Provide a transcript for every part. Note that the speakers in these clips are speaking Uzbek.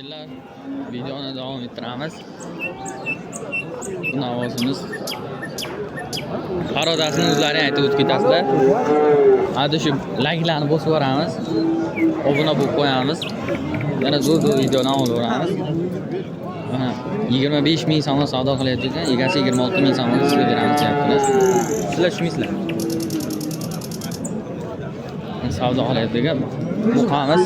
Tomoshabinlar, videoni davom ettiramiz. Bu navozimiz parodasini o'zlari aytib o'tib ketasizlar. Hadi shu layklarni bosib yuboramiz. Obuna bo'lib qo'yamiz. Yana zo'r-zo'r videodan olaveramiz. Mana 25 ming so'mga savdo qilyapti ekan, egasi 26 ming so'mga sizga beramiz deyaptilar. Sizlar tushmaysizlar. Savdo qilyapti ekan. Buqamiz.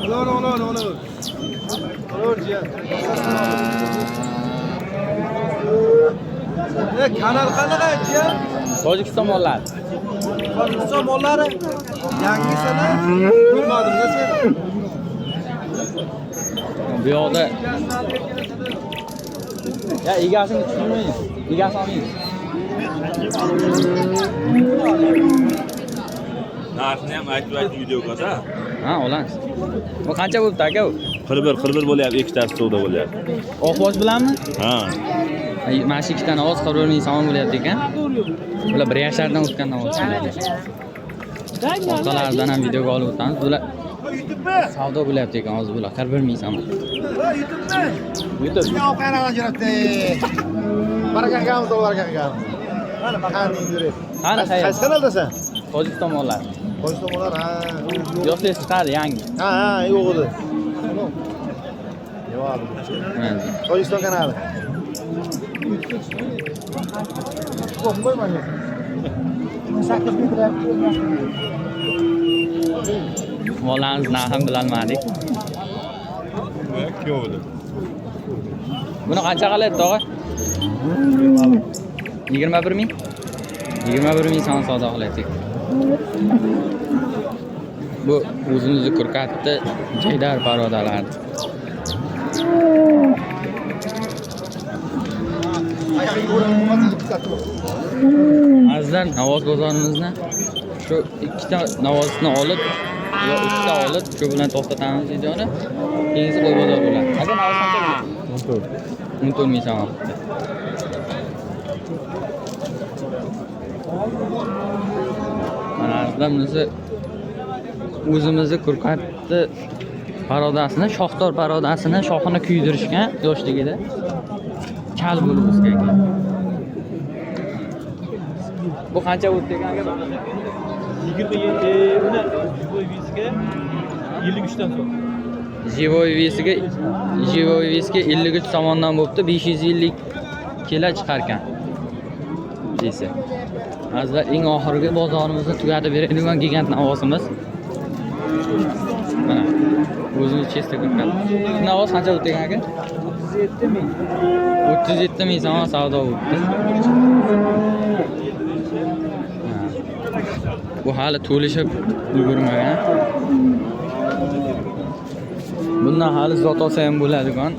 Olur olur olur. Olur jiyan. Kanal qanaqa jiyan? Tojikiston mollari. Tojikiston mollari yangi sana ko'rmadim da seni. Bu yoqda ya egasini tushunmaymiz. Egasi olmaymiz. Narxini ham aytib aytib videoga da. Ha, olamiz. Bu qancha bo'libdi aka u? 41 41 bo'lyapti, ikkitasi savdo bo'lyapti. Oqbosh bilanmi? Ha. Mana shu ikkita navoz 41 ming so'm bo'lyapti ekan. Bular bir yashardan o'tgan navoz. Orqalaridan ham videoga olib o'tamiz. Bular savdo bo'lyapti ekan hozir bular 41 ming so'm. YouTube. Baraka qilamiz, baraka qilamiz. Mana qani yurib. Qani Qaysi kanaldasan? Tojikiston mollari. Tojikiston mollari, ha. Yo'q, chiqadi yangi. Ha, ha, yo'q edi. Yo'q. Tojikiston kanali. Mollarimiz narxini bilolmadik. Buni qancha qilyapti tog'a? 21 ming. 21 ming so'm savdo qilyapti. Bu o'zimizni Kurkatni jaydar parodalari. Azizlar, Navoz bozorimizni shu ikkita navozni olib, yo uchta olib, shu bilan to'xtatamiz videoni. Keyingisi qo'y bozor bo'ladi. Aka, navoz qancha bo'ladi? 14. 14 ming so'm. Mana azizlar, bunisi o'zimizni Kurkatni parodasini, shoxdor parodasini shoxini kuydirishgan yoshligida. Kal bo'lib o'sgan ekan. Bu qancha bo'ldi ekan aka? 27 uni живой весga 53 dan so'm. Живой весga Живой весga 53 somondan bo'libdi, 550 kilo chiqar ekan. Desa. Azizlar, eng oxirgi bozorimizni tugatib beradigan gigant navosimiz. Mana o'zimiz chesta ko'rgan. Navoz qancha bo'ldi ekan aka? 37 ming. 37 ming so'm savdo bo'libdi. Bu hali to'lishib ulgurmagan. Bundan hali zot olsa ham bo'ladigan.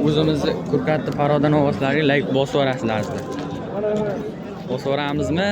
O'zimizni Kurkatni paroda novvoslariga like bosib yuborasizlar. Bosib yuboramizmi?